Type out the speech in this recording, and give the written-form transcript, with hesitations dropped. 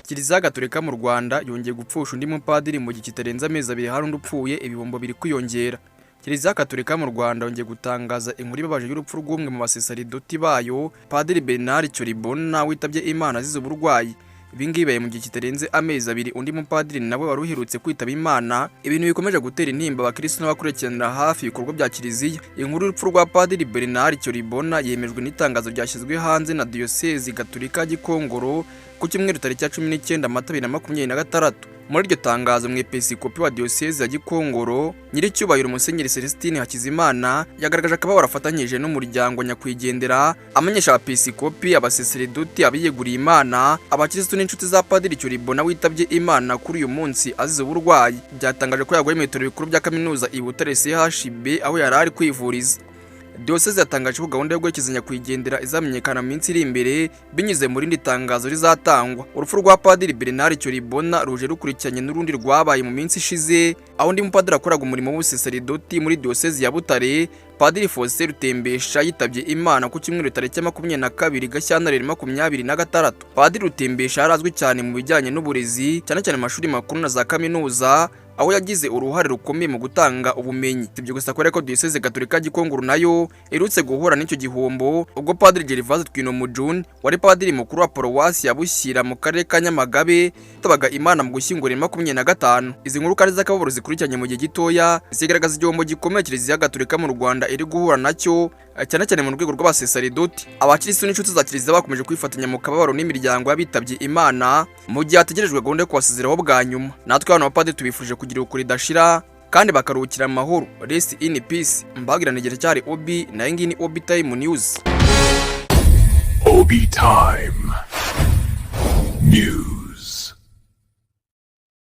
Kiliziya Gatolika mu Rwanda yongeye gupfusha undi mupadiri mu gihe kitarenze amezi 2 hari undi upfuye, ibihombo biri kwiyongera. Kiliziya Gatolika mu Rwanda yongeye gutangaza inkuru ibabaje y'urupfu rw'umwe mu basaseridoti bayo, Padiri Bernard Cyoribona, witabye Imana azize uburwayi. Ibi ngibi bibaye mu gihe kitarenze amezi 2 undi mupadiri nawe wari uherutse kwitaba Imana, ibintu bikomeje gutera intimba abakirisitu n'abakurikiranira hafi ibikorwa bya Kiliziya. Inkuru y'urupfu rwa Padiri Bernard Cyoribona yemejwe n'itangazo ryashyizwe hanze na Diyosezi Gatolika Gikongoro ku cyumweru tariki ya 19 Mata 2026. Muri iryo tangazo, Umwepiskopi wa Diyosezi ya Gikongoro, Nyiricyubahiro Musenyeri Celestine Hakizimana, yagaragaje akababaro afatanyije n'umuryango nyakwigendera, amenyesha abepiskopi, abasaseridoti, abiyeguriye Imana, abakirisitu n'inshuti za Padiri Cyoribona witabye Imana kuri uyu munsi azize uburwayi. Byatangaje ko yaguye mu bitaro bikuru bya kaminuza i Butare CHUB, aho yari ari kwivuriza. Diyoseze yatangaje ko gahunda yo guherekeza nyakwigendera izamenyekana mu minsi iri imbere binyuze mu rindi tangazo rizatangwa. Urupfu rwa Padiri Bernard Cyoribona ruje rukurikiranye n'urundi rwabaye mu minsi ishize, aho undi mupadiri wakoraga umurimo w'ubusaseridoti muri Diyosezi ya Butare, Padiri Faustin Rutembesha, yitabye Imana ku cyumweru tariki ya 22 Gashyantare 2026. Padiri Rutembesha yari azwi cyane mu bijyanye n'uburezi, cyane cyane mu mashuri makuru na za kaminuza, aho yagize uruhare rukomeye mu gutanga ubumenyi. Si ibyo gusa, kubera ko Diyoseze Gatolika Gikongoro nayo iherutse guhura n'icyo gihombo, ubwo Padiri Gervase Twinomujuni, wari padiri mukuru wa Paruwasi ya Bushyira mu karere ka Nyamagabe, yitabaga Imana mu Gushyingo 2025. Izi nkuru kandi z'akababaro zikurikiranye mu gihe gitoya zigaragaza igihombo gikomeye Kiliziya Gatolika mu Rwanda iri guhura nacyo, cyane cyane mu rwego rw'abasaseridoti. Abakirisitu n'inshuti za Kiliziya bakomeje kwifatanya mu kababaro n'imiryango y'abitabye Imana mu gihe hategerejwe gahunda yo kubasezeraho bwa nyuma. Natwe hano abapadiri tubifurije kugira ukuri ridashira kandi bakaruhukira mu mahoro. Rest in peace. Mbagirana igihe cyari Obi, nayo ngiyi ni Obi Time News. Obi Time News.